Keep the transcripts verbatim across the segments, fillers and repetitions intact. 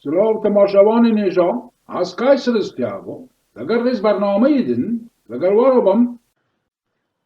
Silav temaşevanên hêja, ez Kayseriz Tiago, leger rêz bernameyê din, leger we re bim.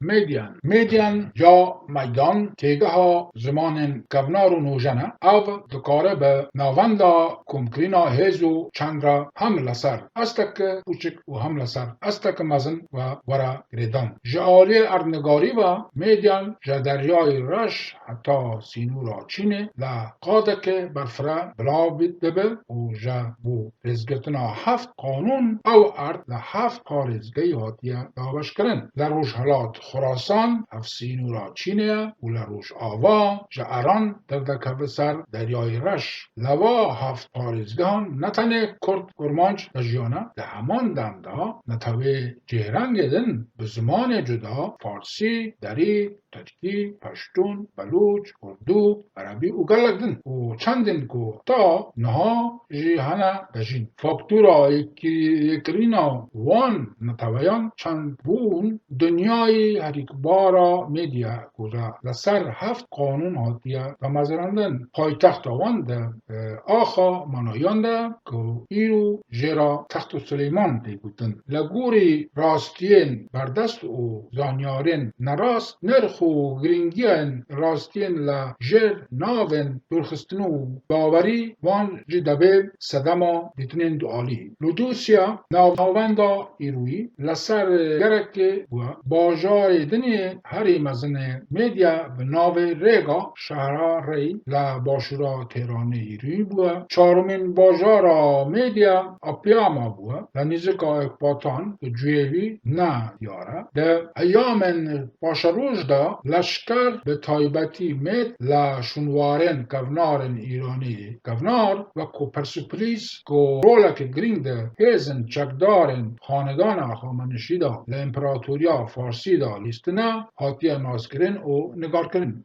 Medyan. Medyan ya meydan têgeha zimanên kevnar û nûjen e. Ev dikare bi navenda komkirîna hêz û çend re hem li ser estek kûçik û hem li ser estek mezin ve were girêdan. Ji aliyê erdnigarî ve Medyan ji Deryayê Reş heta sînûra Çînê li qadeke berfireh bila dibe û ji bo rêzgirtina heft qanûn ew erd li heft parêzgehî hatiye dabeşkirin. Li rojhilat Xurasan hevsînûra Çînê ye û li rojava ji Eran derdikeve ser Deryayê Reş. Li va heft parêzgehan ne tenê Kurd, Kurmanc dijiyan e, di heman dem de netewê cihêrengê din bi zimanê cuda, Farsî, Derî, Tirkî, Peştûn, Belûç, Urdû, Erebî û gelek din û çendin ku ta niha jî hene dijîn. Faktura yekî-, yekirîna wan neteweyan çend bûn, dinyayê herîkbara medya ku re li ser heft qanûn hatiye damezrandin. Paytexta wan de, e, axa manayan de ku îro jê re Texto Silêman tê gotin. Li gorî rastiyên berdest û zanyarên nerast, nirx û giringiyên rastiyên li jêr navên dûrxistin û bawerî wan jî dibê sedema dîtinên dualî. Li dosya navenda îroyî li ser gerekê we bajarê din ê herî mezin ê medya bi navê Rêga Şehra Rey li başûra Têranê îroyî bûye. Çaremîn bajara medya Apiyama bûye. Li nêzîka Ekbatan li cuyê wî ne diyar e. Di eyamên paşeroj de leşker, bi taybetî mêd, li şûnwarên kevnarên Îranî kevnar, wekû Persûplis ku roleke girîng di hêzên çekdarên xanegana Xamenişî de li împeratoriya Farsî de lîstine, hatiye naskirin û nigarkirin.